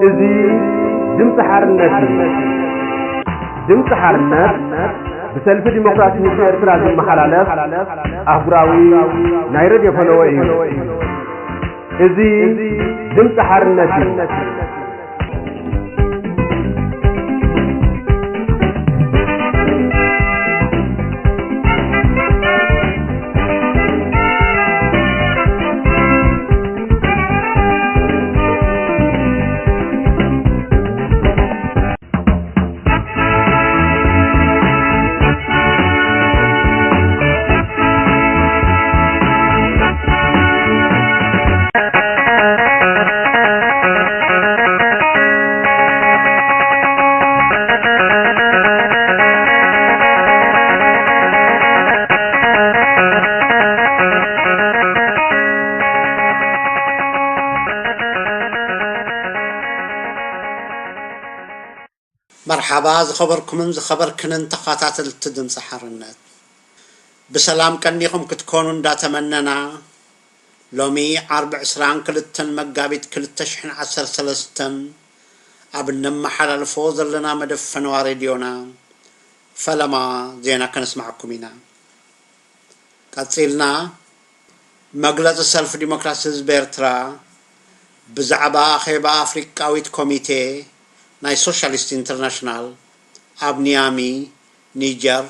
እዚ ድምፂ ሓርነት እዩ። ድምፂ ሓርነት ብሰልፊ ዲሞክራሲ ህዝቢ ኤርትራ ዝመሓላለፍ ኣህጉራዊ ናይ ሬድዮ ፈነወ እዩ። እዚ ድምፂ ሓርነት እዩ። መርሓባ ዝኸበርኩምን ዝኸበርክንን ተኸታተልቲ ድምፂ ሓርነት፣ ብሰላም ቀኒኹም ክትኮኑ እንዳተመነና፣ ሎሚ ዓርቢ ዕስራን ክልተን መጋቢት ክልተ ሽሕን ዓሰርተ ሰለስተን ኣብ እነመሓላልፎ ዘለና መደብ ፈነዋ ሬድዮና ፈለማ ዜና ከነስማዕኩም ኢና። ቀጺልና፣ መግለጺ ሰልፊ ዲሞክራሲ ህዝቢ ኤርትራ ብዛዕባ ኣኼባ ኣፍሪቃዊት ኮሚቴ ናይ ሶሻሊስት ኢንተርናሽናል ኣብ ኒያሚ፣ ኒጀር፣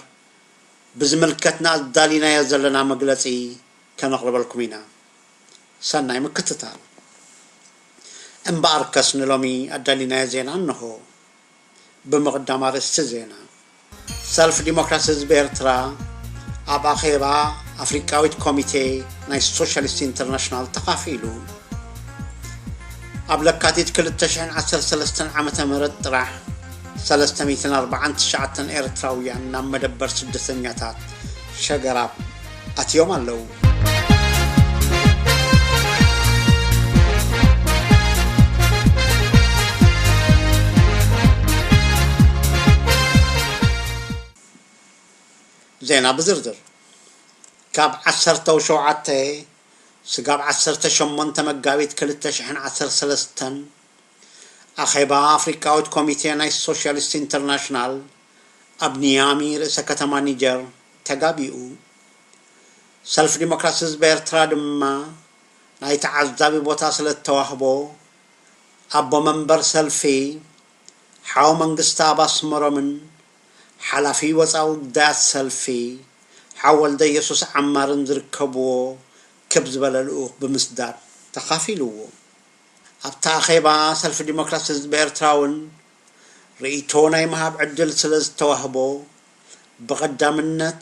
ብዝምልከት ንኣዳሊናዮ ዘለና መግለጺ ከነቕርበልኩም ኢና። ሰናይ ምክትታል። እምበኣርከስ ንሎሚ ኣዳሊናዮ ዜና እንሆ። ብምቕዳም ኣርእስቲ ዜና። ሰልፊ ዲሞክራሲ ህዝቢ ኤርትራ ኣብ ኣኼባ ኣፍሪቃዊት ኮሚቴ ናይ ሶሻሊስት ኢንተርናሽናል ተኻፊሉ። ኣብ ለካቲት ክልተ ሽሕን ዓሰርተ ሰለስተን ዓመተ ምህረት ጥራሕ ሰለስተ ሚእትን ኣርባዓን ትሽዓተን ኤርትራውያን ናብ መደበር ስደተኛታት ሸገራብ ኣትዮም ኣለዉ። ዜና ብዝርዝር። ካብ ዓሰርተ ሸውዓተ ስጋብ ዓሰርተ ሸሞንተ መጋቢት ክልተ ሽሕን ዓሰርተ ሰለስተን ኣኼባ ኣፍሪቃዊት ኮሚቴ ናይ ሶሻሊስት ኢንተርናሽናል ኣብ ኒያሚ ርእሰ ከተማ ኒጀር ተጋቢኡ። ሰልፊ ዲሞክራሲ ህዝቢ ኤርትራ ድማ ናይ ተዓዛቢ ቦታ ስለ እተዋህቦ፣ ኣቦ መንበር ሰልፊ ሓው መንግስተኣብ ኣስመሮምን ሓላፊ ወጻኢ ጉዳያት ሰልፊ ሓው ወልደየሱስ ዓማርን ዝርከብዎ ክብ ዝበለ ልኡኽ ብምስዳድ ተኻፊልዎ። ኣብቲ ኣኼባ ሰልፊ ዲሞክራሲ ህዝቢ ኤርትራ እውን ርእይቶ ናይ ምሃብ ዕድል ስለ ዝተዋህቦ፣ ብቐዳምነት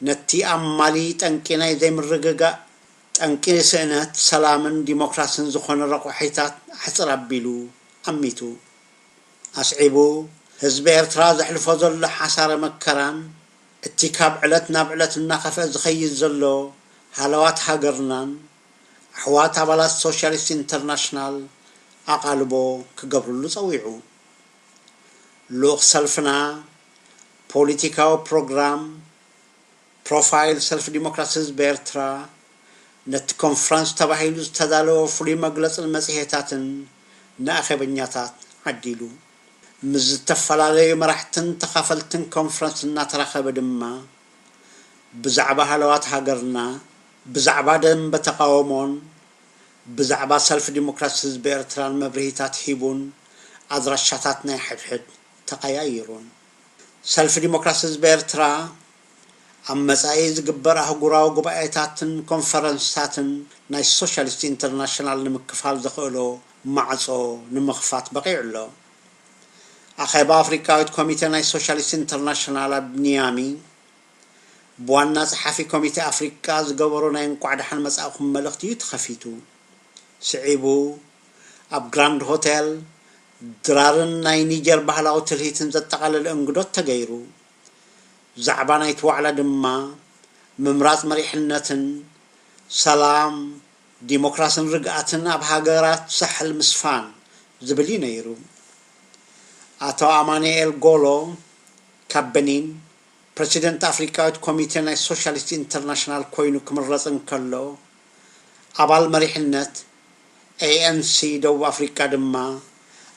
ነቲ ኣማሊ ጠንቂ ናይ ዘይምርግጋእ፣ ጠንቂ ስእነት ሰላምን ዲሞክራስን ዝኾነ ረቑሒታት ኣሕጽር ኣቢሉ ኣሚቱ። ኣስዒቡ፣ ህዝቢ ኤርትራ ዘሕልፎ ዘሎ ሓሳረ መከራን፣ እቲ ካብ ዕለት ናብ ዕለት እናኸፍአ ዝኸይድ ዘሎ ሃለዋት ሃገርናን፣ ኣሕዋት ኣባላት ሶሻሊስት ኢንተርናሽናል ኣቓልቦ ክገብርሉ ጸዊዑ። ልኡኽ ሰልፍና፣ ፖሊቲካዊ ፕሮግራም፣ ፕሮፋይል ሰልፊ ዲሞክራሲ ህዝቢ ኤርትራ፣ ነቲ ኮንፈረንስ ተባሂሉ ዝተዳለወ ፍሉይ መግለጽን መጽሔታትን ንኣኼበኛታት ዓዲሉ። ምስ ዝተፈላለዩ መራሕትን ተኻፈልትን ኮንፈረንስ እናተራኸበ ድማ፣ ብዛዕባ ሃለዋት ሃገርና፣ ብዛዕባ ደንበ ተቓውሞን ብዛዕባ ሰልፊ ዲሞክራሲ ህዝቢ ኤርትራን መብርሂታት ሂቡን ኣድራሻታት ናይ ሕድሕድ ተቐያይሩን። ሰልፊ ዲሞክራሲ ህዝቢ ኤርትራ ኣብ መጻኢ ዝግበር ኣህጉራዊ ጉባኤታትን ኮንፈረንስታትን ናይ ሶሻሊስት ኢንተርናሽናል ንምክፋል ዘኽእሎ ማዕጾ ንምኽፋት በቒዑ ኣሎ። ኣኼባ ኣፍሪቃዊት ኮሚቴ ናይ ሶሻሊስት ኢንተርናሽናል ኣብ ኒያሚ ብዋና ጸሓፊ ኮሚቴ ኣፍሪቃ ዝገበሮ ናይ እንቋዕ ደሓን መጻእኩም መልእኽቲ እዩ ተኸፊቱ። ስዒቡ፣ ኣብ ግራንድ ሆቴል ድራርን ናይ ኒጀር ባህላዊ ትልሂትን ዘጠቓለለ እንግዶት ተገይሩ። ዛዕባ ናይቲ ዋዕላ ድማ ምምራጽ መሪሕነትን ሰላም፣ ዲሞክራስን ርግኣትን ኣብ ሃገራት ሳሕል ምስፋን ዝብል እዩ ነይሩ። ኣቶ ኣማኑኤል ጎሎ ካብ በኒን፣ ፕረሲደንት ኣፍሪቃዊት ኮሚቴ ናይ ሶሻሊስት ኢንተርናሽናል ኮይኑ ክምረጽ እንከሎ፣ ኣባል መሪሕነት ኤ ኤን ሲ ደቡብ ኣፍሪቃ ድማ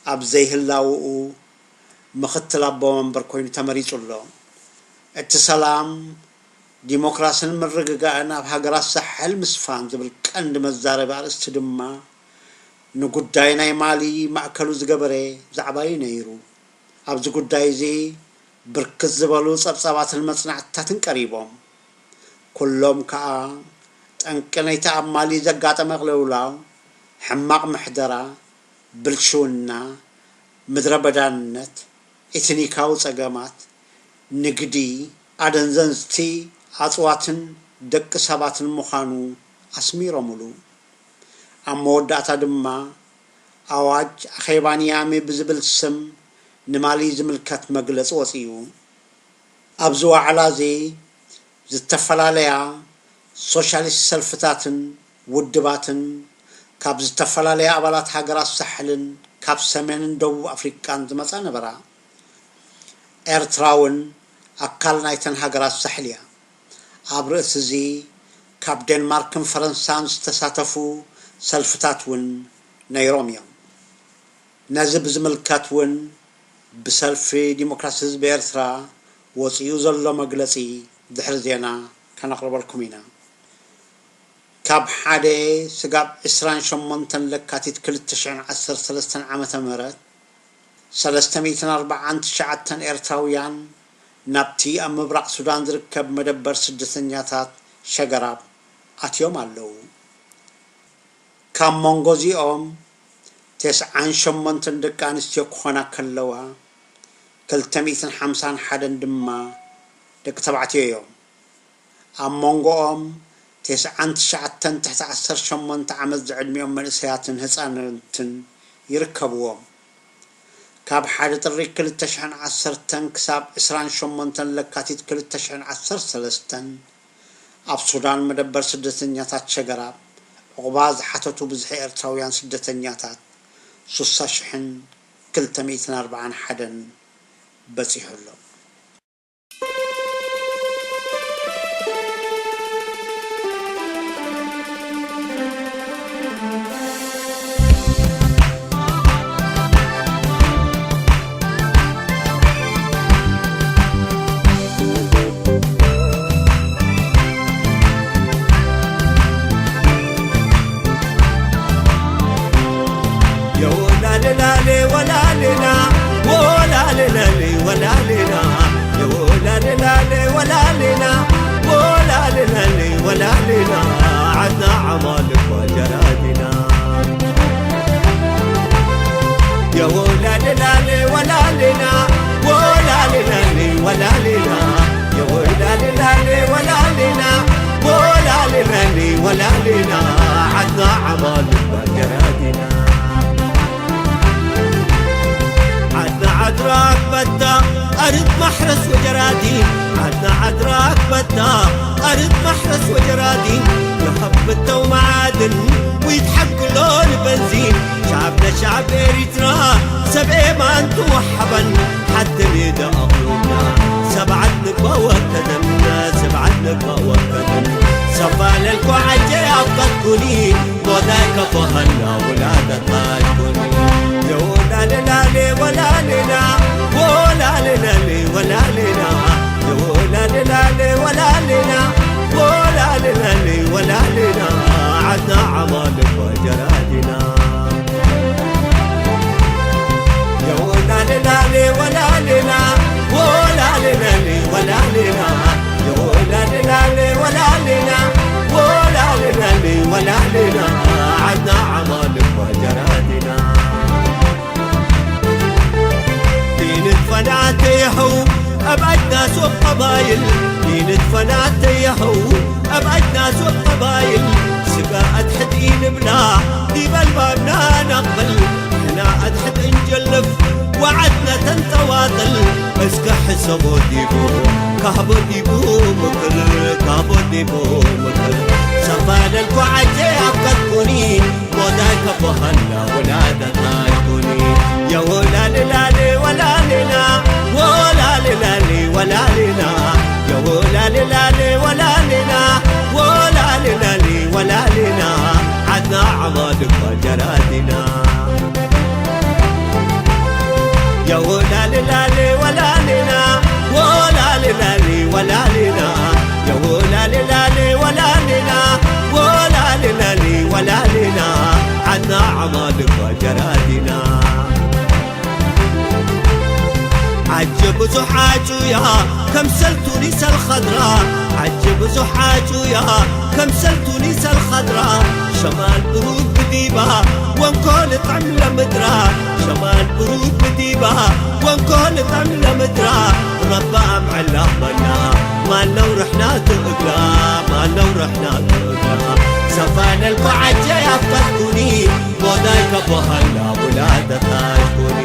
ኣብ ዘይህላውኡ ምኽትል ኣቦ መንበር ኮይኑ ተመሪጹ ኣሎ። እቲ ሰላም፣ ዲሞክራስን ምርግጋእን ኣብ ሃገራት ሳሕል ምስፋን ዝብል ቀንዲ መዛረቢ ኣርእስቲ ድማ ንጉዳይ ናይ ማሊ ማእከሉ ዝገበረ ዛዕባ እዩ ነይሩ። ኣብዚ ጉዳይ እዚ ብርክት ዝበሉ ጸብጻባትን መጽናዕትታትን ቀሪቦም። ኩሎም ከኣ ጠንቂ ናይቲ ኣብ ማሊ ዘጋጠመ ቅልውላው፣ ሕማቕ ምሕደራ፣ ብልሽውና፣ ምድረ በዳነት፣ ኤትኒካዊ ጸገማት፣ ንግዲ ኣደንዘዝቲ ኣጽዋትን ደቂ ሰባትን ምዃኑ ኣስሚሮምሉ። ኣብ መወዳእታ ድማ ኣዋጅ ኣኼባ ንያሚ ብዝብል ስም ንማሊ ዝምልከት መግለጺ ወጺኡ። ኣብዚ ዋዕላ እዚ ዝተፈላለያ ሶሻሊስት ሰልፍታትን ውድባትን ካብ ዝተፈላለያ ኣባላት ሃገራት ሳሕልን ካብ ሰሜንን ደቡብ ኣፍሪቃን ዝመጻ ነበራ። ኤርትራ እውን ኣካል ናይተን ሃገራት ሳሕል እያ። ኣብ ርእሲ እዚ ካብ ዴንማርክን ፈረንሳን ዝተሳተፉ ሰልፍታት እውን ነይሮም እዮም። ነዚ ብዝምልከት እውን ብሰልፊ ዲሞክራሲ ህዝቢ ኤርትራ ወጺኡ ዘሎ መግለጺ ድሕሪ ዜና ከነቕርበልኩም ኢና። ካብ ሓደ ስጋብ ዕስራን ሸሞንተን ለካቲት ክልተ ሽሕን ዓሰርተ ሰለስተን ዓመተ ምህረት ሰለስተ ሚእትን ኣርባዓን ትሽዓተን ኤርትራውያን ናብቲ ኣብ ምብራቕ ሱዳን ዝርከብ መደበር ስደተኛታት ሸገራብ ኣትዮም ኣለዉ። ካብ መንጎ እዚኦም ተስዓን ሸሞንተን ደቂ ኣንስትዮ ክኾና ከለዋ፣ ክልተ ሚእትን ሓምሳን ሓደን ድማ ደቂ ተባዕትዮ እዮም። ኣብ መንጎኦም ተስዓን ትሽዓተን ትሕቲ ዓሰርተ ሸሞንተ ዓመት ዝዕድሚኦም መንእሰያትን ህጻናትን ይርከብዎም። ካብ ሓደ ጥሪ ክልተ ሽሕን ዓሰርተን ክሳብ ዕስራን ሸሞንተን ለካቲት ክልተ ሽሕን ዓሰርተ ሰለስተን ኣብ ሱዳን መደበር ስደተኛታት ሸገራብ ዑቕባ ዝሓተቱ ብዝሒ ኤርትራውያን ስደተኛታት ሱሳ ሽሕን ክልተ ሚእትን ኣርባዓን ሓደን በጺሑ ኣሎ። የወላሌላሌ ወላሌላ፣ ወላሌላሌ ወላሌላ፣ የወላሌላሌ ወላሌላ፣ ወላሌላሌ ወላሌላ፣ ዓድና ዓማልባ ጀራዲና። የወላሌላሌ ወላሌላ፣ ወላሌላሌ ወላሌላ፣ የወላሌላሌ ወላሌላ፣ ወላሌላሌ ወላሌላ፣ ዓድና ዓማልባ ጀራዲና። ዓድና ዓድራ ኣግበታ ኣርድ ማሕረስ ወጀራዲን፣ ዓድና ዓድራ ኣግበታ ኣርድ ማሕረስ ወጀራዲን፣ ንኸብተው መዓድን ወይትሓግሎ ንበንዚን፣ ሻዕብና ሻዕብ ኤሪትራ ሰብ ኤማን ትወሓበን፣ ሓደን ይደ ኣኽሉና ሰብዓት ንባ ወከደን፣ ሰብዓት ንባ ወከደን፣ ሰፋለልኮ ዓጀ ኣብ ቀትኩኒ፣ ሞዳይ ከፈኸና ውላደት ኣይኮኒ። የወላሌላሌ ወላሌላ፣ ወላሌላሌ ወላሌላ፣ የወላሌላሌ ወላሌላ፣ ወላሌላሌ ወላሌላ፣ ዓድና ዓማልባ ጀራዲና። የወላሌላሌ ወላሌላ፣ ወላሌላሌ ወላሌላ፣ የወላሌላሌ ወላሌላ፣ ወላሌላሌ ወላሌላ፣ ዓድና ዓማልባ ጀራዲና። ይንድፈና ተይሐው ኣብ ዓድና ሱቕ ቀባይል፣ ይንድፈና ተይሐው ኣብ ዓድና ሱቕ ቀባይል፣ ስጋ ኣድሕድ ይንብላ ዲብ ኣልባብና ነቕብል፣ ሕና ኣድሕድ እንጀልፍ ወዓድና ተንጠዋጥል፣ እስከ ሕሰቦ ዲቡ ካህቦ ዲቡ ምክር፣ ካህቦ ዲቡ ምክር፣ ሰፋለልኮ ዓጀ ኣብ ቀትኩኒ፣ ሞዳይ ከቦኸና ወላደት ኣይኮኒ። የወላሌላሌ ወላሌላ፣ ወላሌላሌ ወላሌላ፣ የወላሌላሌ ወላሌላ፣ ወላሌላሌ ወላሌላ፣ ዓድና ዓማልባ ጀራዲና። ወላሌ ላሌ ወላሌና፣ ወላሌ ላሌ ወላሌና፣ የወላሌ ላሌ ወላሌና፣ ወላሌ ላሌ ወላሌና፣ ዓድና ዓማል እኳ ጀራዲና። ዓጀ ብዙሕ ዓጩያ ከም ሰልቱኒ ሰልኸድራ፣ ዓጀ ብዙሕ ዓጩያ ከም ሰልቱኒ ሰልኸድራ፣ ሸማል ብሩድ ብዲባ ወንኮ ንጥዕም ለምድራ፣ ሸማል ብሩድ ብዲባ ወንኮ ንጥዕም ለምድራ፣ ረባ ኣምዕላ መና ማነው ርሕና ትእግራ፣ ማነው ርሕና ትእግራ፣ ሰፋነልኩ ዓጀ ያፈትኩኒ፣ ቦዳይ ከቦሃላ ውላደታሽ ኩኒ፣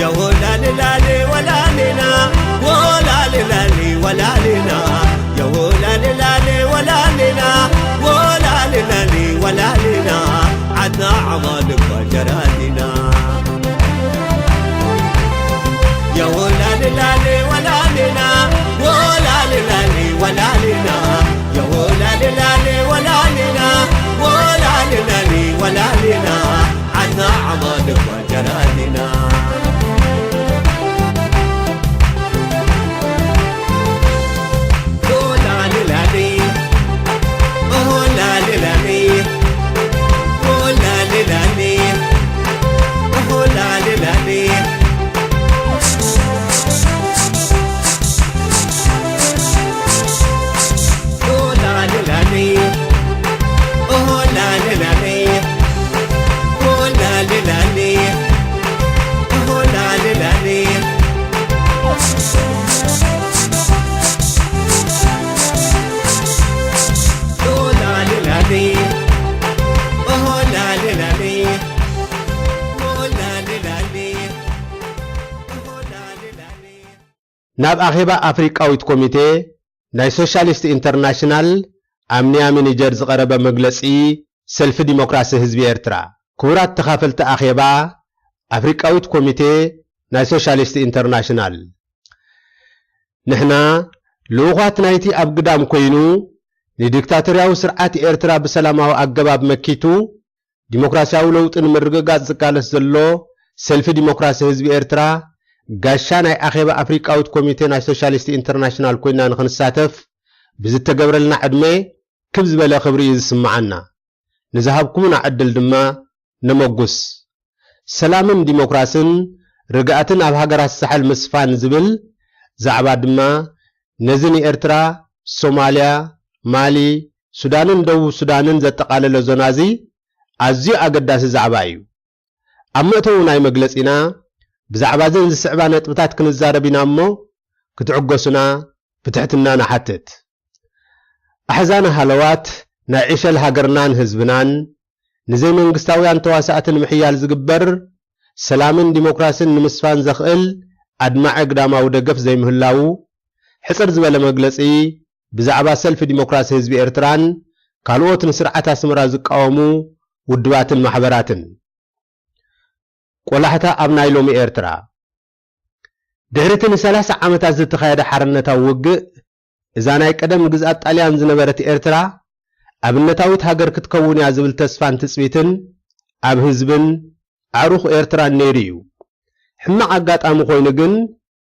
የወላሌ ላሌ ወላሌና፣ ወላሌ ላሌ ወላሌና፣ የወላሌ ላሌ ወላሌና፣ ወላሌ ላሌ ወላሌና፣ ዓድና ዓማል እኳ ጀራዲና። የወላሌ ላሌ ወላሌና፣ ወላሌ ላሌ ወላሌና፣ የወላሌ ላሌ ወላሌና፣ ወላሌ ላሌ ወላሌና፣ ዓድና ዓማል እኳ ጀራዲና። ኦሆ ላሌ ላሌ፣ ኦሆ ላሌ ላሌ፣ ኦሆ ላሌ ላሌ፣ ኦሆ ላሌ ላሌ። ናብ ኣኼባ ኣፍሪቃዊት ኮሚቴ ናይ ሶሻሊስት ኢንተርናሽናል ኣብ ኒያሚ ኒጀር ዝቐረበ መግለጺ ሰልፊ ዲሞክራሲ ህዝቢ ኤርትራ። ክቡራት ተኻፈልቲ ኣኼባ ኣፍሪቃዊት ኮሚቴ ናይ ሶሻሊስት ኢንተርናሽናል፣ ንሕና ልኡኻት ናይቲ ኣብ ግዳም ኮይኑ ንዲክታቶርያዊ ስርዓት ኤርትራ ብሰላማዊ ኣገባብ መኪቱ ዲሞክራሲያዊ ለውጢ ንምርግጋጽ ዝቃለስ ዘሎ ሰልፊ ዲሞክራሲ ህዝቢ ኤርትራ፣ ጋሻ ናይ ኣኼባ ኣፍሪቃዊት ኮሚቴ ናይ ሶሻሊስት ኢንተርናሽናል ኮይና ንኽንሳተፍ ብዝተገብረልና ዕድመ ክብ ዝበለ ክብሪ እዩ ዝስምዓና። ንዝሃብኩምና ዕድል ድማ ነመጉስ። ሰላምን ዲሞክራስን ርግኣትን ኣብ ሃገራት ሳሕል ምስፋን ዝብል ዛዕባ ድማ ነዚ ንኤርትራ፣ ሶማልያ፣ ማሊ፣ ሱዳንን ደቡብ ሱዳንን ዘጠቓለለ ዞና እዚ ኣዝዩ ኣገዳሲ ዛዕባ እዩ። ኣብ መእተዊ ናይ መግለጺና ብዛዕባ እዘን ዝስዕባ ነጥብታት ክንዛረብ ኢና እሞ ክትዕገሱና ብትሕትና ንሓትት። ኣሕዛነ ሃለዋት ናይ ዕሸል ሃገርናን ህዝብናን ንዘይመንግስታውያን ተዋሳእቲ ንምሕያል ዝግበር ሰላምን ዲሞክራስን ንምስፋን ዘኽእል ኣድማዒ ግዳማዊ ደገፍ ዘይምህላዉ፣ ሕጽር ዝበለ መግለጺ ብዛዕባ ሰልፊ ዲሞክራሲ ህዝቢ ኤርትራን ካልኦት ንስርዓት ኣስመራ ዝቃወሙ ውድባትን ማሕበራትን። ቆላሕታ ኣብ ናይ ሎሚ ኤርትራ። ድሕሪ እቲ ንሰላሳ ዓመታት ዝተኻየደ ሓርነታዊ ውግእ፣ እዛ ናይ ቀደም ግዝኣት ጣልያን ዝነበረት ኤርትራ ኣብነታዊት ሃገር ክትከውን እያ ዝብል ተስፋን ትጽቢትን ኣብ ህዝብን ኣዕሩኽ ኤርትራን ነይሩ እዩ። ሕማቕ ኣጋጣሚ ኮይኑ ግን፣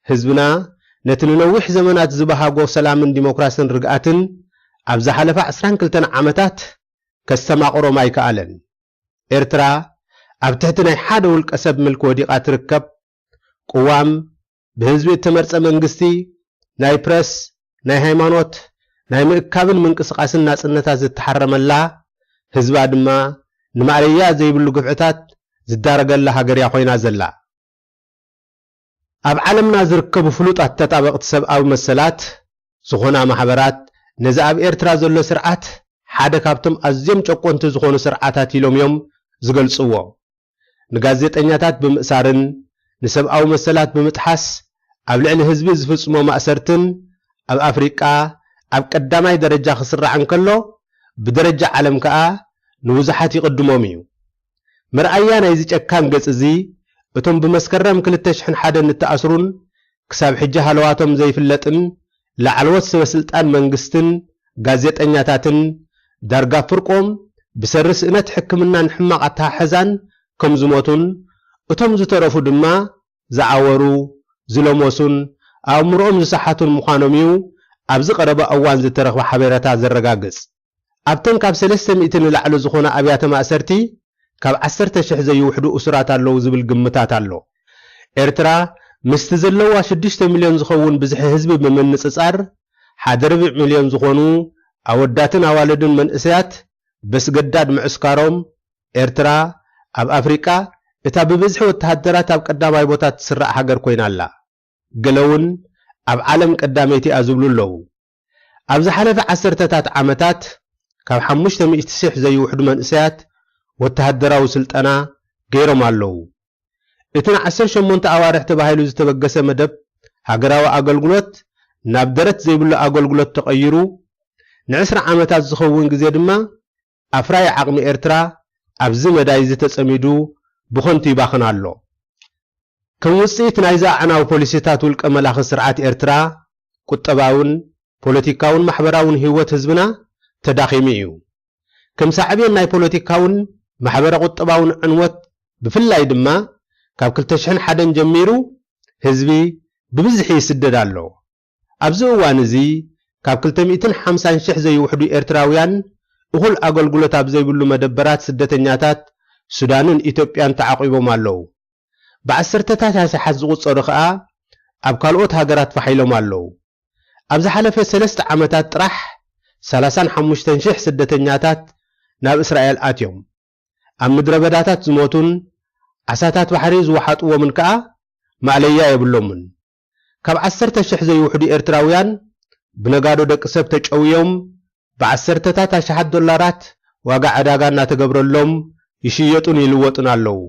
ህዝብና ነቲ ንነዊሕ ዘመናት ዝበሃጎ ሰላምን ዲሞክራስን ርግኣትን ኣብ ዝሓለፋ ዕስራን ክልተን ዓመታት ከስተማቕሮም ኣይከኣለን። ኤርትራ ኣብ ትሕቲ ናይ ሓደ ውልቀ ሰብ ምልኪ ወዲቓ ትርከብ። ቅዋም፣ ብህዝቢ እተመርጸ መንግስቲ፣ ናይ ፕረስ፣ ናይ ሃይማኖት፣ ናይ ምእካብን ምንቅስቓስን ናጽነታት ዝተሓረመላ፣ ህዝባ ድማ ንማእለያ ዘይብሉ ግፍዕታት ዝዳረገላ ሃገር እያ ኮይና ዘላ። ኣብ ዓለምና ዝርከቡ ፍሉጣት ተጣበቕቲ ሰብኣዊ መሰላት ዝኾና ማሕበራት፣ ነዚ ኣብ ኤርትራ ዘሎ ስርዓት ሓደ ካብቶም ኣዝዮም ጨቆንቲ ዝኾኑ ስርዓታት ኢሎም እዮም ዝገልጽዎ። ንጋዜጠኛታት ብምእሳርን ንሰብኣዊ መሰላት ብምጥሓስ ኣብ ልዕሊ ህዝቢ ዝፍጽሞ ማእሰርትን ኣብ ኣፍሪቃ ኣብ ቀዳማይ ደረጃ ክስራዕ እንከሎ፣ ብደረጃ ዓለም ከኣ ንብዙሓት ይቕድሞም እዩ። መርኣያ ናይዚ ጨካን ገጽ እዚ፣ እቶም ብመስከረም ክልተ ሽሕን ሓደን እተኣስሩን ክሳብ ሕጂ ሃለዋቶም ዘይፍለጥን ላዕለዎት ሰበ ስልጣን መንግስትን ጋዜጠኛታትን፣ ዳርጋ ፍርቆም ብሰሪ ስእነት ሕክምናን ሕማቕ ኣተሓሕዛን ከም ዝሞቱን፣ እቶም ዝተረፉ ድማ ዝዓወሩ፣ ዝለመሱን ኣእምሮኦም ዝሰሓቱን ምዃኖም እዩ ኣብዚ ቀረባ እዋን ዝተረኽበ ሓበሬታ ዘረጋግጽ። ኣብተን ካብ ሰለስተ ሚእቲ ንላዕሊ ዝኾና ኣብያተ ማእሰርቲ ካብ ዓሰርተ ሽሕ ዘይውሕዱ እሱራት ኣለዉ ዝብል ግምታት ኣሎ። ኤርትራ ምስቲ ዘለዋ ሽዱሽተ ሚልዮን ዝኸውን ብዝሒ ህዝቢ ብምንጽጻር፣ ሓደ ርብዕ ሚልዮን ዝኾኑ ኣወዳትን ኣዋልድን መንእሰያት በስገዳድ ምዕስካሮም፣ ኤርትራ ኣብ ኣፍሪቃ እታ ብብዝሒ ወተሃደራት ኣብ ቀዳማይ ቦታ ትስራዕ ሃገር ኮይና ኣላ። ገለ እውን ኣብ ዓለም ቀዳመይቲ እያ ዝብሉ ኣለዉ። ኣብ ዝሓለፈ ዓሰርተታት ዓመታት ካብ ሓሙሽተ ሚእቲ ሽሕ ዘይውሕዱ መንእሰያት ወተሃደራዊ ስልጠና ገይሮም ኣለዉ። እቲ ንዓሰርተ ሸሞንተ ኣዋርሕ ተባሂሉ ዝተበገሰ መደብ ሃገራዊ ኣገልግሎት ናብ ደረት ዘይብሉ ኣገልግሎት ተቐይሩ፣ ንዕስራ ዓመታት ዝኸውን ግዜ ድማ ኣፍራዪ ዓቕሚ ኤርትራ ኣብዚ መዳይ እዚ ተጸሚዱ ብኸንቱ ይባኽን ኣሎ። ከም ውጽኢት ናይዚ ኣዕናዊ ፖሊሲታት ውልቀ መላኺ ስርዓት ኤርትራ፣ ቁጠባውን ፖለቲካውን ማሕበራውን ህይወት ህዝብና ተዳኺሙ እዩ። ከም ሳዕቤን ናይ ፖለቲካውን ማሕበረ ቁጠባውን ዕንወት፣ ብፍላይ ድማ ካብ ክልተ ሽሕን ሓደን ጀሚሩ ህዝቢ ብብዝሒ ይስደድ ኣሎ። ኣብዚ እዋን እዚ ካብ ክልተ ሚእትን ሓምሳን ሽሕ ዘይውሕዱ ኤርትራውያን እኹል ኣገልግሎት ኣብ ዘይብሉ መደበራት ስደተኛታት ሱዳንን ኢትዮጵያን ተዓቂቦም ኣለዉ። ብዓሰርተታት ኣሽሓት ዝቑጸሩ ከኣ ኣብ ካልኦት ሃገራት ፋሕ ኢሎም ኣለዉ። ኣብ ዝሓለፈ ሰለስተ ዓመታት ጥራሕ ሰላሳን ሓሙሽተን ሽሕ ስደተኛታት ናብ እስራኤል ኣትዮም። ኣብ ምድረ በዳታት ዝሞቱን ዓሳታት ባሕሪ ዝወሓጥዎምን ከኣ ማእለያ የብሎምን። ካብ ዓሰርተ ሽሕ ዘይውሕዱ ኤርትራውያን ብነጋዶ ደቂ ሰብ ተጨውዮም ብዓሰርተታት ኣሽሓት ዶላራት ዋጋ ዕዳጋ እናተገብረሎም ይሽየጡን ይልወጡን ኣለዉ።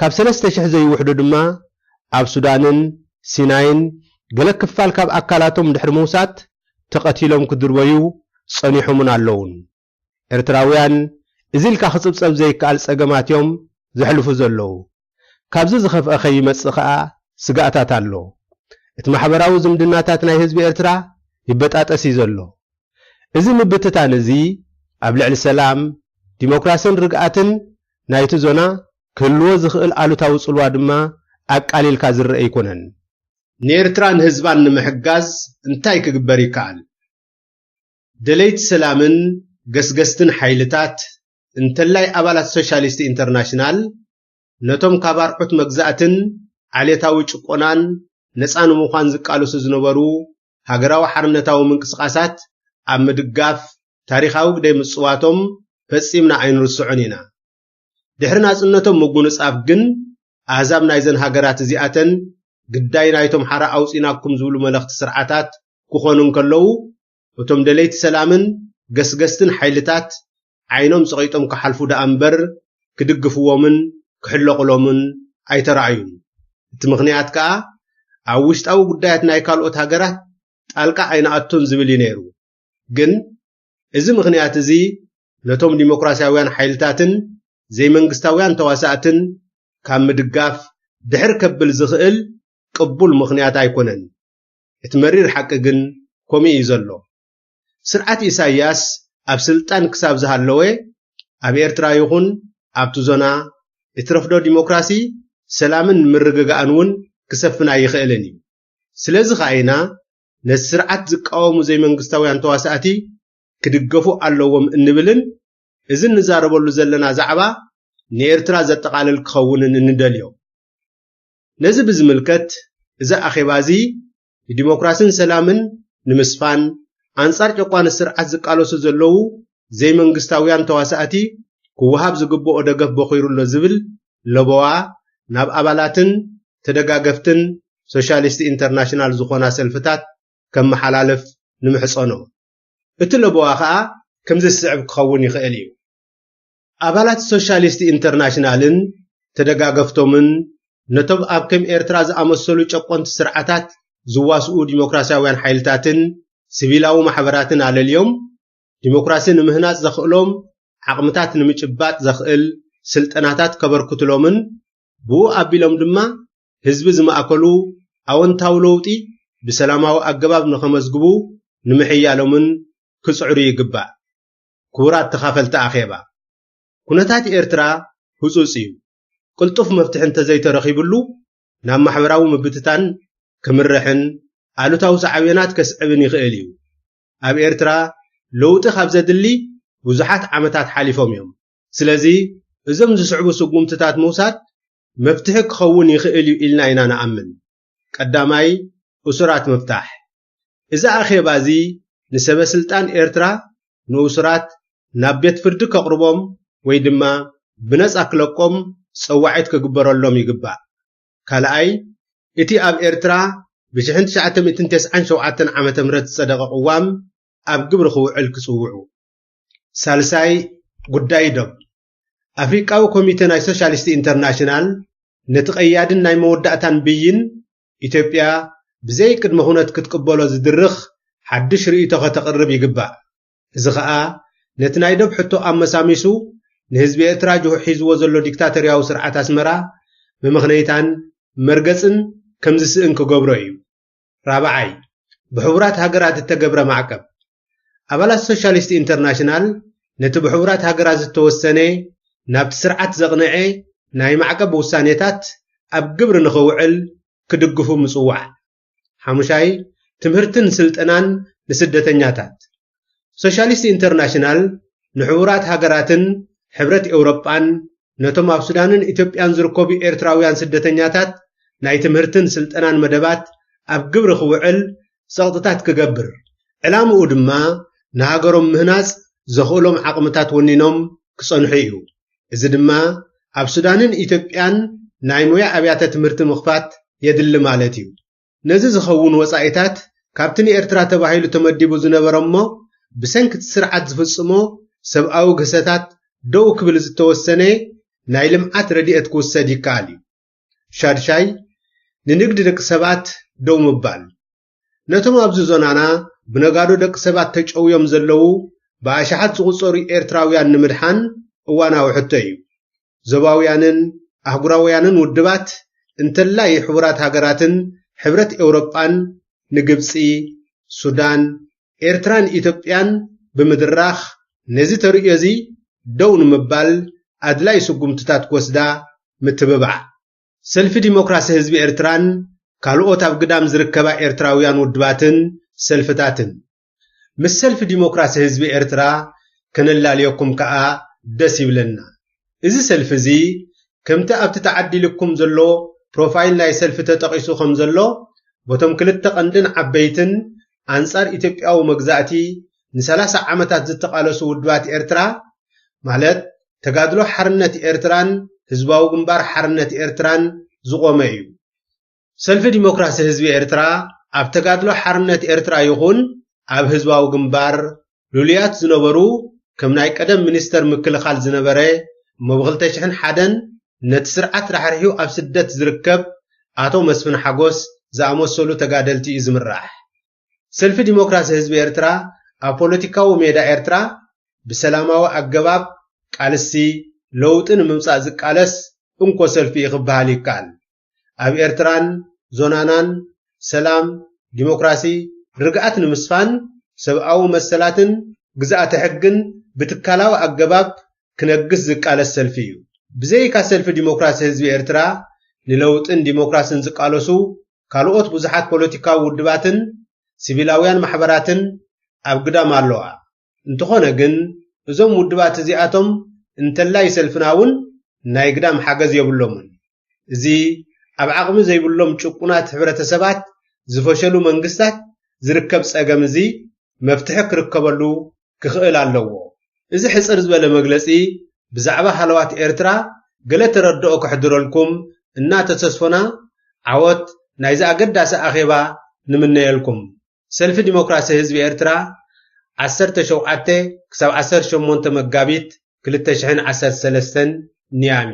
ካብ ሰለስተ ሽሕ ዘይውሕዱ ድማ ኣብ ሱዳንን ሲናይን ገለ ክፋል ካብ ኣካላቶም ድሕሪ ምውሳት ተቐቲሎም ክድርበዩ ጸኒሖምን ኣለዉን። ኤርትራውያን እዚ ኢልካ ክጽብጸብ ዘይከኣል ጸገማት እዮም ዘሕልፉ ዘለዉ። ካብዚ ዝኸፍአ ከይመጽእ ከኣ ስጋእታት ኣሎ። እቲ ማሕበራዊ ዝምድናታት ናይ ህዝቢ ኤርትራ ይበጣጠስ እዩ ዘሎ። እዚ ምብትታን እዚ ኣብ ልዕሊ ሰላም፣ ዲሞክራስን ርግኣትን ናይቲ ዞና ክህልዎ ዝኽእል ኣሉታዊ ጽልዋ ድማ ኣቃሊልካ ዝረአ ኣይኮነን። ንኤርትራን ህዝባን ንምሕጋዝ እንታይ ክግበር ይከኣል? ደለይቲ ሰላምን ገስገስትን ሓይልታት፣ እንተላይ ኣባላት ሶሻሊስት ኢንተርናሽናል፣ ነቶም ካብ ኣርዑት መግዛእትን ዓሌታዊ ጭቆናን ነጻ ንምዃን ዝቃለሱ ዝነበሩ ሃገራዊ ሓርነታዊ ምንቅስቓሳት ኣብ ምድጋፍ ታሪኻዊ ግደ ምጽዋቶም ፈጺምና ኣይንርስዖን ኢና። ድሕሪ ናጽነቶም ምጉንጻፍ ግን፣ ኣህዛብ ናይዘን ሃገራት እዚኣተን ግዳይ ናይቶም ሓራ ኣውጺናኩም ዝብሉ መለኽቲ ስርዓታት ክኾኑ እንከለዉ፣ እቶም ደለይቲ ሰላምን ገስገስትን ሓይልታት ዓይኖም ጸቒጦም ክሓልፉ ደኣ እምበር ክድግፍዎምን ክሕለቑሎምን ኣይተራእዩን። እቲ ምኽንያት ከኣ ኣብ ውሽጣዊ ጉዳያት ናይ ካልኦት ሃገራት ጣልቃ ኣይነኣቱን ዝብል እዩ ነይሩ። ግን እዚ ምኽንያት እዚ ነቶም ዲሞክራስያውያን ሓይልታትን ዘይመንግስታውያን ተዋሳእትን ካብ ምድጋፍ ድሕር ከብል ዝኽእል ቅቡል ምኽንያት ኣይኮነን። እቲ መሪር ሓቂ ግን ከምኡ እዩ ዘሎ። ስርዓት ኢሳይያስ ኣብ ስልጣን ክሳብ ዝሃለወ፣ ኣብ ኤርትራ ይኹን ኣብቲ ዞና እትረፍዶ ዲሞክራሲ፣ ሰላምን ምርግጋእን እውን ክሰፍን ኣይኽእልን እዩ። ስለዚ ከኣ ኢና ነቲ ስርዓት ዝቃወሙ ዘይመንግስታውያን ተዋሳእቲ ክድገፉ ኣለዎም እንብልን እዚ እንዛረበሉ ዘለና ዛዕባ ንኤርትራ ዘጠቓልል ክኸውንን እንደልዮ። ነዚ ብዝምልከት፣ እዚ ኣኼባ እዚ ንዲሞክራስን ሰላምን ንምስፋን፣ ኣንጻር ጨቋኒ ስርዓት ዝቃለሱ ዘለዉ ዘይመንግስታውያን ተዋሳእቲ ክወሃብ ዝግብኦ ደገፍ በኺሩ ኣሎ ዝብል ለበዋ ናብ ኣባላትን ተደጋገፍትን ሶሻሊስት ኢንተርናሽናል ዝኾና ሰልፍታት ከመሓላልፍ ንምሕጸኖ። እቲ ለበዋ ኸኣ ከምዚ ዝስዕብ ክኸውን ይኽእል እዩ። ኣባላት ሶሻሊስት ኢንተርናሽናልን ተደጋገፍቶምን ነቶም ኣብ ከም ኤርትራ ዝኣመሰሉ ጨቆንቲ ስርዓታት ዝዋስኡ ዲሞክራስያውያን ሓይልታትን ሲቪላዊ ማሕበራትን ኣለልዮም፣ ዲሞክራሲ ንምህናጽ ዘኽእሎም ዓቕምታት ንምጭባጥ ዘኽእል ስልጠናታት ከበርክቱሎምን ብኡ ኣቢሎም ድማ ህዝቢ ዝማእከሉ ኣወንታዊ ለውጢ ብሰላማዊ ኣገባብ ንኸመዝግቡ ንምሕያሎምን ክጽዕሩ ይግባእ። ክቡራት ተኻፈልቲ ኣኼባ፣ ኩነታት ኤርትራ ህጹጽ እዩ። ቅልጡፍ መፍትሒ እንተዘይተረኺብሉ፣ ናብ ማሕበራዊ ምብትታን ክምርሕን ኣሉታዊ ሳዕቤናት ከስዕብን ይኽእል እዩ። ኣብ ኤርትራ ለውጢ ካብ ዘድሊ ብዙሓት ዓመታት ሓሊፎም እዮም። ስለዚ እዞም ዝስዕቡ ስጉምትታት ምውሳድ መፍትሒ ክኸውን ይኽእል እዩ ኢልና ኢና ንኣምን። ቀዳማይ፣ እሱራት ምፍታሕ። እዚ ኣኼባ እዚ ንሰበ ስልጣን ኤርትራ ንእሱራት ናብ ቤት ፍርዲ ከቕርቦም ወይ ድማ ብነጻ ክለቆም ጸዋዒት ክግበረሎም ይግባእ። ካልኣይ፣ እቲ ኣብ ኤርትራ ብ ትሽዓተ ሚእትን ተስዓን ሸውዓተን ዓመተ ምህረት ዝጸደቐ ቅዋም ኣብ ግብሪ ክውዕል ክጽውዑ። ሳልሳይ፣ ጉዳይ ዶብ። ኣፍሪቃዊ ኮሚተ ናይ ሶሻሊስት ኢንተርናሽናል ነቲ ቀያድን ናይ መወዳእታን ብይን ኢትዮጵያ ብዘይ ቅድመ ኩነት ክትቅበሎ ዝድርኽ ሓድሽ ርእይቶ ከተቕርብ ይግባእ። እዚ ኸኣ ነቲ ናይ ዶብ ሕቶ ኣመሳሚሱ ንህዝቢ ኤርትራ ጅሆ ሒዝዎ ዘሎ ዲክታቶርያዊ ስርዓት ኣስመራ መመኽነይታን መርገጽን ከም ዝስእን ክገብሮ እዩ። ራብዓይ፣ ብሕቡራት ሃገራት እተገብረ ማዕቀብ። ኣባላት ሶሻሊስት ኢንተርናሽናል ነቲ ብሕቡራት ሃገራት ዝተወሰነ ናብቲ ስርዓት ዘቕንዐ ናይ ማዕቀብ ውሳኔታት ኣብ ግብሪ ንኽውዕል ክድግፉ ምጽዋዕ። ሓሙሻይ፣ ትምህርትን ስልጠናን ንስደተኛታት። ሶሻሊስት ኢንተርናሽናል ንሕቡራት ሃገራትን ሕብረት ኤውሮጳን ነቶም ኣብ ሱዳንን ኢትዮጵያን ዝርከቡ ኤርትራውያን ስደተኛታት ናይ ትምህርትን ስልጠናን መደባት ኣብ ግብሪ ክውዕል ጸቕጥታት ክገብር፣ ዕላምኡ ድማ ንሃገሮም ምህናጽ ዘኽእሎም ዓቕምታት ወኒኖም ክጸንሑ እዩ። እዚ ድማ ኣብ ሱዳንን ኢትዮጵያን ናይ ሞያ ኣብያተ ትምህርቲ ምኽፋት የድሊ ማለት እዩ። ነዚ ዝኸውን ወጻኢታት ካብቲ ንኤርትራ ተባሂሉ ተመዲቡ ዝነበረ እሞ ብሰንኪ እቲ ስርዓት ዝፍጽሞ ሰብኣዊ ግህሰታት ደው ክብል ዝተወሰነ ናይ ልምዓት ረድኤት ክውሰድ ይከኣል እዩ። ሻድሻይ፣ ንንግዲ ደቂ ሰባት ደው ምባል። ነቶም ኣብዚ ዞናና ብነጋዶ ደቂ ሰባት ተጨውዮም ዘለዉ ብኣሽሓት ዝቑጸሩ ኤርትራውያን ንምድሓን እዋናዊ ሕቶ እዩ። ዞባውያንን ኣህጉራውያንን ውድባት እንተላይ ሕቡራት ሃገራትን ሕብረት ኤውሮጳን ንግብጺ፣ ሱዳን፣ ኤርትራን ኢትዮጵያን ብምድራኽ ነዚ ተርእዮ እዚ ደው ንምባል ኣድላይ ስጉምትታት ክወስዳ ምትብባዕ። ሰልፊ ዲሞክራሲ ህዝቢ ኤርትራን ካልኦት ኣብ ግዳም ዝርከባ ኤርትራውያን ውድባትን ሰልፍታትን ምስ ሰልፊ ዲሞክራሲ ህዝቢ ኤርትራ ከነላልየኩም ከኣ ደስ ይብለና። እዚ ሰልፊ እዚ ከምቲ ኣብቲ ተዓዲልኩም ዘሎ ፕሮፋይል ናይ ሰልፊ ተጠቒሱ ከም ዘሎ በቶም ክልተ ቀንድን ዓበይትን ኣንጻር ኢትዮጵያዊ መግዛእቲ ንሰላሳ ዓመታት ዝተቓለሱ ውድባት ኤርትራ ማለት ተጋድሎ ሓርነት ኤርትራን ህዝባዊ ግንባር ሓርነት ኤርትራን ዝቖመ እዩ። ሰልፊ ዲሞክራሲ ህዝቢ ኤርትራ ኣብ ተጋድሎ ሓርነት ኤርትራ ይኹን ኣብ ህዝባዊ ግንባር ልሉያት ዝነበሩ ከም ናይ ቀደም ሚኒስተር ምክልኻል ዝነበረ እሞ ብ ክልተ ሽሕን ሓደን ነቲ ስርዓት ራሕሪሑ ኣብ ስደት ዝርከብ ኣቶ መስፍን ሓጎስ ዝኣመሰሉ ተጋደልቲ እዩ ዝምራሕ። ሰልፊ ዲሞክራሲ ህዝቢ ኤርትራ ኣብ ፖለቲካዊ ሜዳ ኤርትራ ብሰላማዊ ኣገባብ ቃልሲ ለውጢ ንምምጻእ ዝቃለስ እንኮ ሰልፊ እዩ ክበሃል ይከኣል። ኣብ ኤርትራን ዞናናን ሰላም፣ ዲሞክራሲ፣ ርግኣት ንምስፋን ሰብኣዊ መሰላትን ግዝኣተ ሕግን ብትካላዊ ኣገባብ ክነግስ ዝቃለስ ሰልፊ እዩ። ብዘይካ ሰልፊ ዲሞክራሲ ህዝቢ ኤርትራ ንለውጥን ዲሞክራስን ዝቃለሱ ካልኦት ብዙሓት ፖለቲካዊ ውድባትን ሲቪላውያን ማሕበራትን ኣብ ግዳም ኣለዋ። እንተኾነ ግን እዞም ውድባት እዚኣቶም እንተላይ ሰልፍና እውን ናይ ግዳም ሓገዝ የብሎምን። እዚ ኣብ ዓቕሚ ዘይብሎም ጭቁናት ሕብረተሰባት ዝፈሸሉ መንግስታት ዝርከብ ጸገም እዚ መፍትሒ ክርከበሉ ክኽእል ኣለዎ። እዚ ሕጽር ዝበለ መግለጺ ብዛዕባ ሃለዋት ኤርትራ ገለ ተረድኦ ከሕድረልኩም እናተተስፎና ዓወት ናይዚ ኣገዳሲ ኣኼባ ንምነየልኩም። ሰልፊ ዲሞክራሲ ህዝቢ ኤርትራ ዓሰርተ ሸውዓተ ክሳብ ዓሰርተ ሸሞንተ መጋቢት ክልተ ሽሕን ዓሰርተ ሰለስተን ኒያሚ።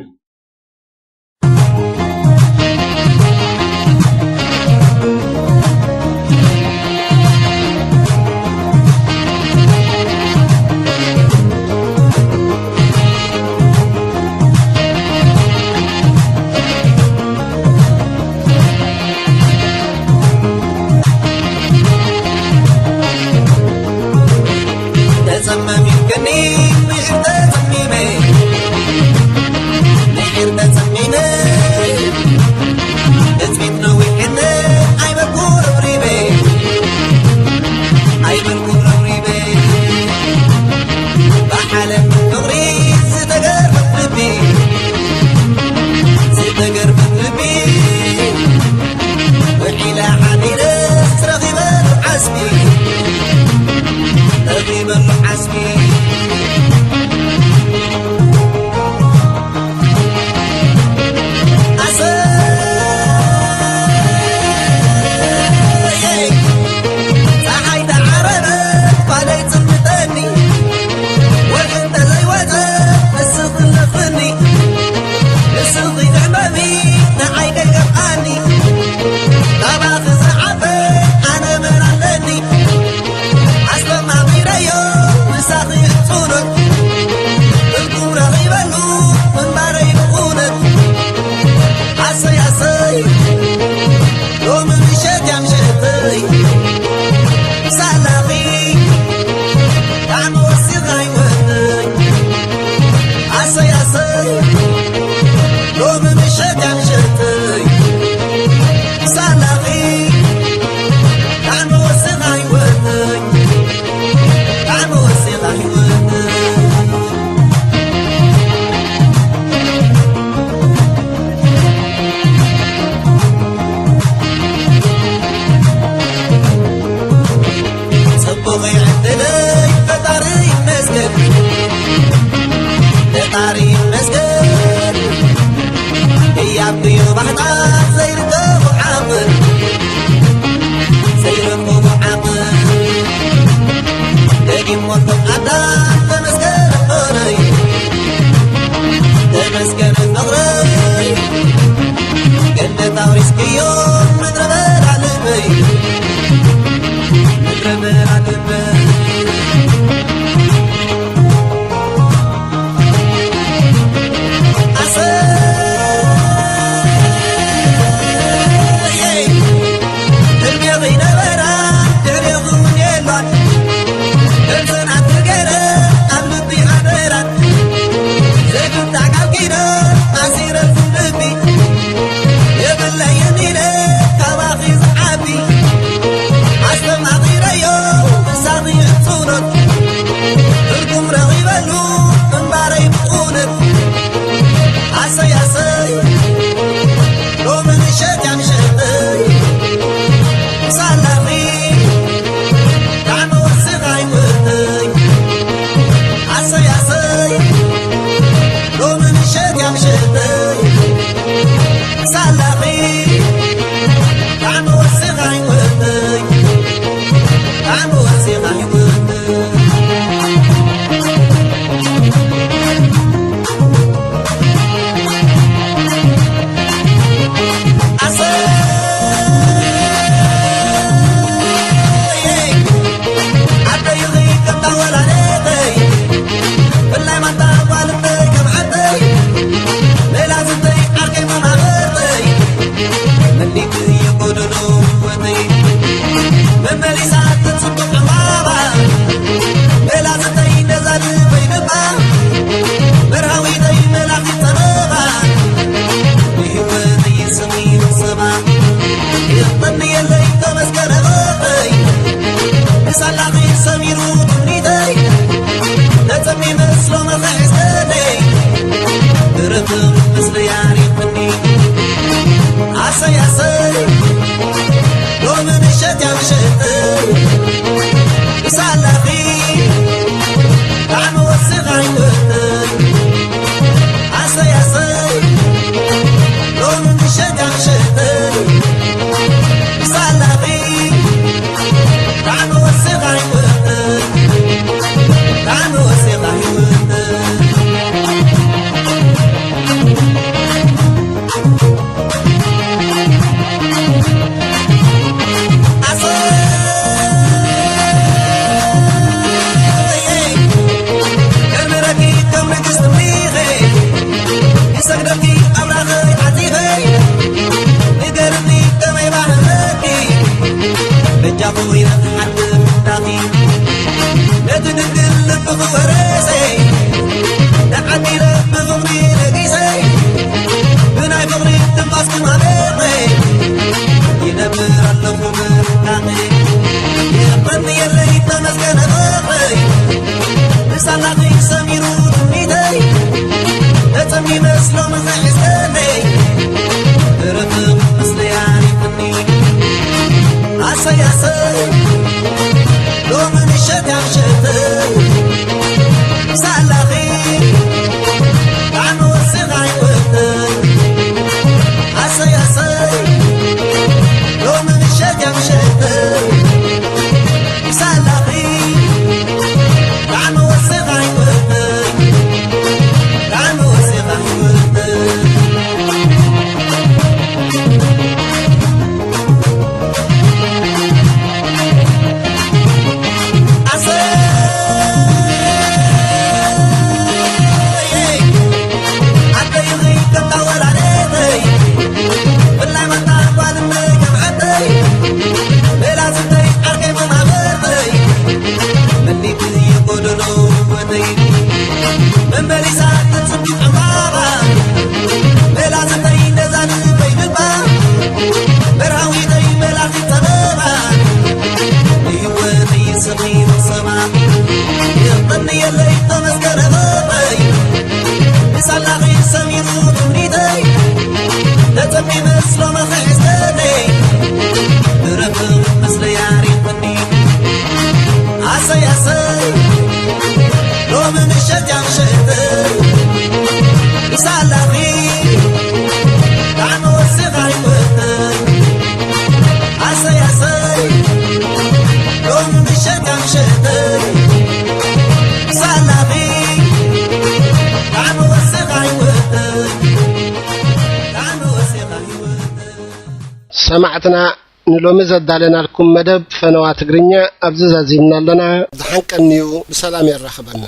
ሎሚ ምሸት ያምሸተይ ሳላኺ ጣዕሚ ወሲኻ ይወተይ ኣሰይ ኣሰይ ሎሚ ምሸት ያምሸተይ ሳላኺ ጣዕሚ ወሲኻ ይወተይ ጣዕሚ ወሲኻ ይወተይ ጽቡቕ ዕድለይ ፈጣሪ ይመስገን ፈጣሪ ይመስገን እያብዮ ባሕታት ዘይርከቡ ዓቕን ዘይረኽቦ ዓቕን ደጊም ወልዶ ኣዳም ተመስገን ፍቕረይ ተመስገን ፍቕረይ ገነት ኣውሪስክዮ ምድረ በዳ ልበይ ምድረ በዳ ልበይ ኣሰይ ህልሜኺ ነበራ ድሕሬኺ እውን የሎን ከምዘን ኣትገረ ኣብ ልቢ ኣደራ ዘይፍታሕ ቃል ኪዳን ኣሲረ ዝልቢ የብለይን ኢለ ካባኺ ዝዓቢ ኣስተማቒረዮ ምሳኺ ሕጹኖት ትርጉም ረኺበሉ እምባረይ ብእውነት ኣሰይ ኣሰይ ሎሚ ምሸት ያምሸተይ ሳላኺ ጣዕሚ ወስኻ ይወተይ ኣሰይ ኣሰይ ሎሚ ምሸት ያምሸተይ ሳላኺ ጣዕሚ ወስኻ ይወተይ ጣዕሚ ወስኻ ይወተይ ስለ መኸስተኒ ብረብኽ ምስለ ያሪኽኒ ኣሰይ ኣሰይ ሎሚ ምሸት እያ ምሸተይ ምሳላኺ ጣዕሚ ወሲኻ ይወተይ ኣሰይ ኣሰይ ሎሚ ምሸት እያ ምሸተይ ምሳላኺ ጣዕሚ ወሲኻ ይወተይ ጣዕሚ ወሲኻ ይወተይ ሰማዕትና ንሎሚ ዘዳለናልኩም መደብ ፈነዋ ትግርኛ ኣብዚ ዛዚምና ኣለና። ዝሓንቀንዩ ብሰላም የራኽበና።